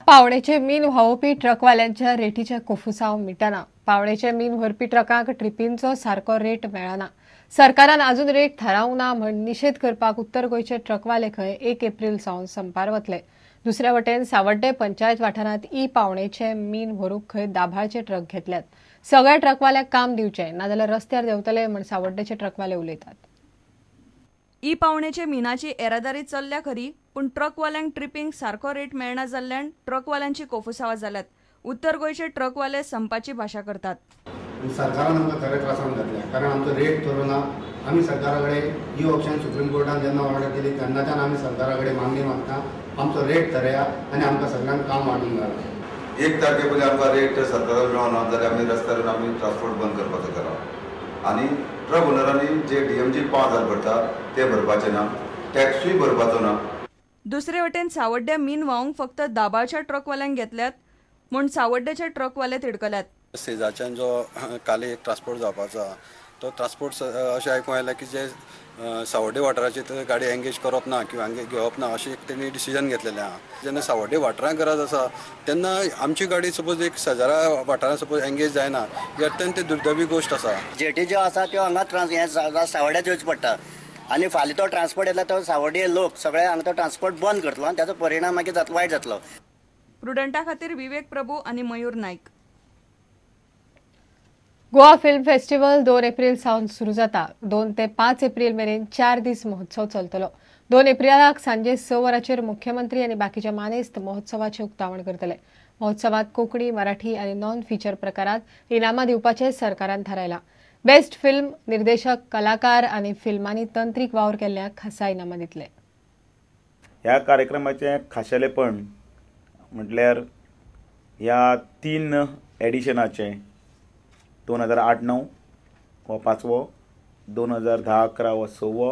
पावणेचे मीन व्हांवोवपी ट्रकवाल्यांच्या रेटीचे कोफुसांव मिटना. पावणेचे मीन व्हरपी ट्रकांक ट्रिपींचो सारको रेट मेळना. सरकारान अजून रेट थारावंक ना म्हण निशेध करपाक उत्तर गोंयचे ट्रकवाले खंय 1 एप्रील सावन संपार वतले. दुसऱ्या वटेन सावड्डे पंचायत वाठारांत ई पावणेचे मीन व्हरूंक खंय दाभाळचे ट्रक घेतल्यात. सगळ्या ट्रकवाल्यांक काम दिवचें नाजाल्यार रस्त्यार देंवतले म्हण सावड्डेचे ट्रकवाले उलयतात. ई पावणेचे मिनाची येरादारी चल्ल्या खरी, पूण ट्रकवाल्यांक ट्रिपींक सारको रेट मेळना जाल्ल्यान ट्रकवाल्यांची कोफुसावां जाल्यात. उत्तर गोंयचे ट्रकवाले संपाची भाशा करतात. सरकारान आमकां खरें त्रासान घातल्या, कारण आमचो रेट थरोना. आमी सरकारा कडेन ही ऑप्शन सुप्रीम कोर्टान जेन्ना ऑर्डर दिली तेन्नाच्यान आमी सरकारा कडेन मागणी मागता आमचो रेट थरया आनी आमकां सगळ्यांक काम वाडून घाला. 1 तारखे पयलीं आमकां रेट सरकारान मेळना जाल्यार आमी रस्त्यार आमी ट्रान्सपोर्ट बंद करपाचो करा. आनी ट्रक ओनरांनी जे DMG 5,000 भरता ते भरपाचे ना, टॅक्सूय भरपाचो ना. दुसरे वटेन सावड्ड्या मीन व्हांवंक फक्त दाबाळच्या ट्रकवाल्यांक घेतल्यात म्हूण सावड्ड्याचे ट्रकवाले तिडकल्यात. सेजाच्यान जो काल एक ट्रान्सपोर्ट जावपाचो आहा तो ट्रान्सपोर्ट अशें आयकूंक आयलां की जे सावड्डे वाठाराचे तर गाडी एंगेज करप ना किंवा घेवप ना अशें एक तेणी डिसिजन घेतलेलें आहा. जेन्ना सावड्डे वाठारांत गरज आसा तेन्ना आमची गाडी सपोज एक शेजारा वाठारांत सपोज एंगेज जायना ही अत्यंत दुर्दैवी गोश्ट आसा. जेटी ज्यो आसा त्यो हांगा सावड्ड्याच येवचें पडटा आनी फाल्यां तो ट्रान्सपोर्ट येतलो तो सावड्डे लोक सगळे हांगा तो ट्रान्सपोर्ट बंद करतलो आनी ताचो परिणाम मागीर वायट जातलो. प्रुडंटा खातीर विवेक प्रभू आनी मयूर नायक. गोवा फिल्म फेस्टिवल 2 एप्रील सावन सुरू जाता. 2 ते 5 एप्रील मेरेन 4 दीस महोत्सव चलतलो. 2 एप्रिलाक सांजे 6 वरांचेर मुख्यमंत्री आनी बाकीचे मानेस्त महोत्सवाचें उक्तावण करतले. महोत्सवात कोंकणी, मराठी आनी नॉन फीचर प्रकारात इनामां दिवपाचें सरकारान थारायलां. बेस्ट फिल्म, निर्देशक, कलाकार आनी फिल्मांनी तंत्रीक वावर केल्ल्या खासा इनामां दितले. ह्या कार्यक्रमाचें खाशेलेपण म्हटल्यार ह्या 3 एडिशनाचें 2008-9 हो 5वो, 2010-11 हो 6वो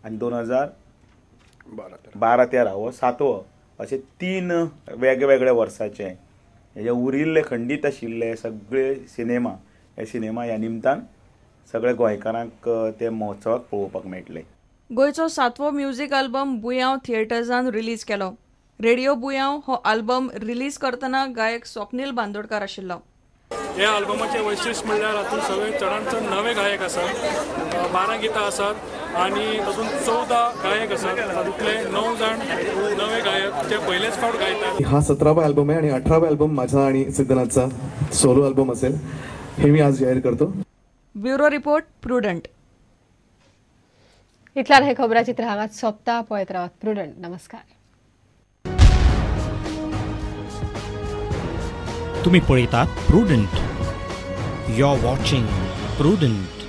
आनी 2012-13 हो 7वो अशे 3 वेगवेगळे वर्साचे हे उरिल्ले खंडीत आशिल्ले सगळे सिनेमा हे सिनेमा ह्या निमतान सगळे गोंयकारांक ते महोत्सवाक पळोवपाक मेळटले. गोंयचो 7वो म्युझिक आल्बम बुयांव थिएटर्सान रिलीज केलो. रेडियो बुयांव हो आल्बम रिलीज करतना गायक स्वप्नील बांदोडकार आशिल्लो. ह्या आल्बमाचें वैशिश्ट म्हणल्यार हातूंत सगळे चडांत चड नवे गायक आसात, 12 गितां आसात आनी तातूंत 14 गायक आसात. तातूंतले 9 जाण नवे गायक जे पयलेच फावट गायतात. हा 17वा अल्बम आहे आणि 18वा अल्बम माझा आणि सिद्धनाथचा सोलो अल्बम असेल हे मी आज जाहीर करतो. Bureau report, Prudent. इतल्यान हे खबराचित्र हांगाच सोंपता. पळयत रावात प्रुडंट. नमस्कार. तुम्ही पळयतात Prudent. You are watching Prudent.